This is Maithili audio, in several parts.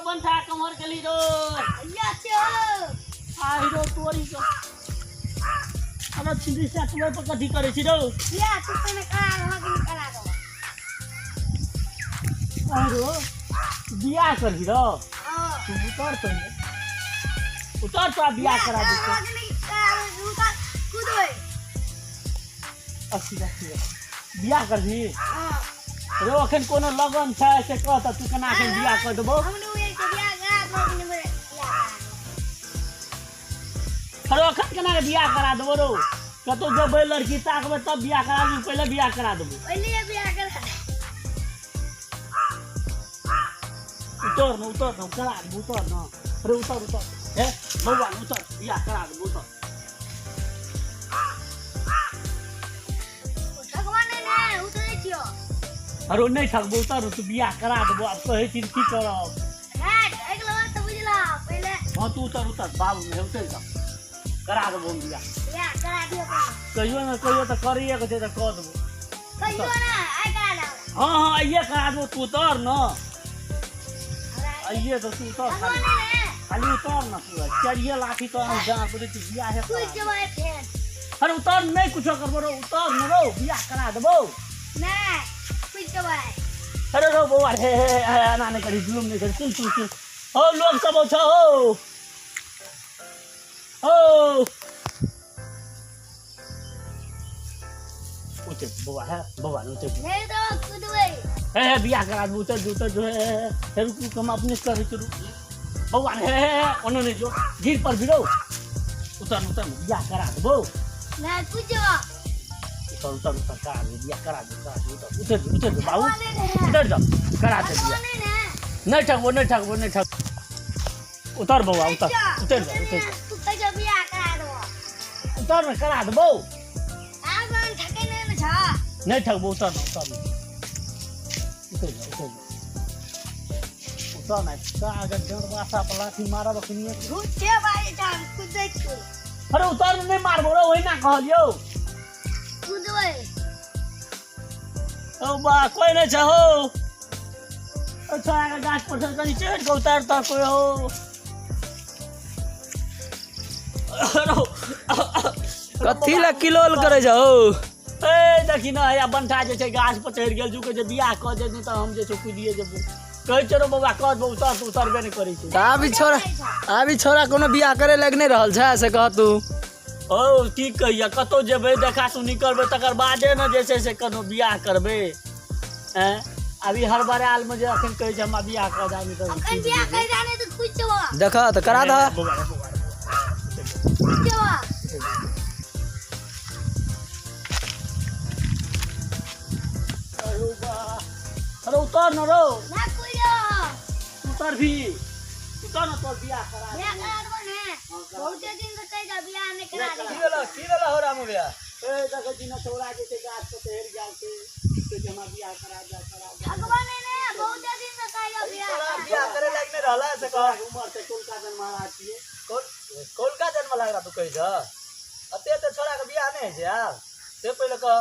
बंठा कमर के ली रो या छो आ हीरो तोरी के अरे छिंदी से तू पर कथी करे छी रो बियाह तू पहिने करा दो कि नहीं करा दो अरे बियाह करही रो हां तू उतर पहिले उतर तो बियाह करा दे कि नहीं करा दो उतर कूदबै अस्सी अस्सी बियाह करही हां रो अखन कोनो लगन छै से कह त तू केना अखन बियाह कर देबो हम लोग एक बियाह करा दो कि नहीं बियाह अरे अखन केना के बियाह करा देबो रो कतौ जेबै लड़की ताकबै तब बियाह करा देबो पहिले बियाह करा देबो पहिले बियाह करा उतर न उतर न करा देबो उतर न अरे उतर उतर हे बौआ न उतर बियाह करा देबो उतर ठगवा नहीं ने उतरै छियो अरे नहीं ठकबो उतर तू बियाह करा देबो आब कहै छी की करब है ठगलो त बुझला पहिले हाँ तू उतर उतर बाबू में उतर जा करा देबो हम बियाह बियाह करा दियो पहिले कहियो न कहियो त करिए के छै त कऽ देबो कहियो ना आइ करा दो हाँ हाँ आइए करा देबो तू उतर न आइए तो तू उतर ठगवा खाली नहीं ने खाली उतर न तू चढ़िए लाठी तो हम जान पड़े छी बियाह है कूद जेबै फेर अरे उतर नहीं कुछो करबो रो उतर न रो बियाह करा देबो नहीं कूद जेबै अरे रो बौआ हे हे हे एना नहीं करी जुलुम नहीं करी सुन सुन सुन हो लोग सब छ हो हो उतर बौआ है बौआ उतर नहीं तो कूदबै हे हे बियाह करा देबो उतर जो उतर जो हे हे हे रुक रुक हम अपने से करै छी रुक बौआ हे हे हे ओनो नहीं जो गिर पर भी रो उतर उतर बियाह करा देबो नहीं कूद जेबै उतर उतर उतर करा दे बियाह करा दे करा दे उतर उतर उतर बाबू ठगवा नहीं ने उतर जा करा दे ठगवा बियाह नहीं ने नहीं ठगबो नहीं ठगबो नहीं ठग उतर बौआ उतर उतर जा उतर जा तू कहियो बियाह करा देबो उतर न करा देबो आब ठकै नहीं ने छ नहीं ठगबो उतर न उतर न उतर जा उतर जा उतर न का अगर डरवासा पर लाठी मारब अखनिए झूठे बाजै छ हम कूदै छियो अरे उतर नहीं मारबो रो ओहिना कहलियौ कूदबै ओ बा कोई नहीं छ हो ओ छोरा के गाछ पर से कनी चढ़ के उतार त कोई हो कथी ला किलोल करे छौ ए देखी न हैया बंठा जे छै गाछ पर चढ़ि गेल झुकै छै बियाह कऽ दे नहि तऽ हम जे छै कुदिए जेबो कहै छै रो बौआ कह देबो उतर तऽ उतरबे नहि करै छै तऽ आब ई छोरा कोनो बियाह करे लायक नहि रहल छै से कह तू ओ की कहिया कतौ जेबै देखा सुनी करबै तकर बादे ने जे छै से कोनो बियाह करबै ऐं अभी हड़बड़ायल मे जे अखन कहै छै हमरा बियाह कऽ दे नहि तऽ अखन बियाह करि दे नहि तऽ कूदि जेबो देख तऽ करा दह बौआ रे, बौआ रे, कूदि जेबो अरे बा अरे उतर न रो ना कूद जेबो उतर भी उतर न तोर बियाह करा बियाह करा देबो ने बहुते दिन से कहि दे बियाह नहि करा दे की भेलौ की भेलौ हो रामू भैया ए देखै छी न छौड़ा जे छै गाछ पर चढ़ि गेल छै कहै छै हमरा बियाह करा दे करा दे ठगवा नहीं ने बहुते दिन से कहि दे बियाह करा दे। बियाह करे लायक नहि रहल से कह उमर से कोलका जन्म महाराज छियै कोलका जन्म लागला तू कहै छ अते अते छोरा के बियाह नहि होइ छै आब से पहिले कह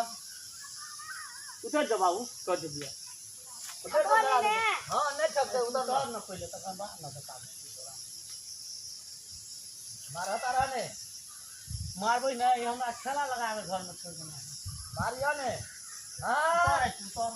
उतर जा बाबू कर दे बियाह ठगवा नहीं ने हाँ नहि ठकतै उतर उतर न पहिले तकर बाद न बताबू मारह तारह ने मारबै नहि हमरा खेला लगा के घर में छोड़ि देना मारियह ने हाँ उतर उतर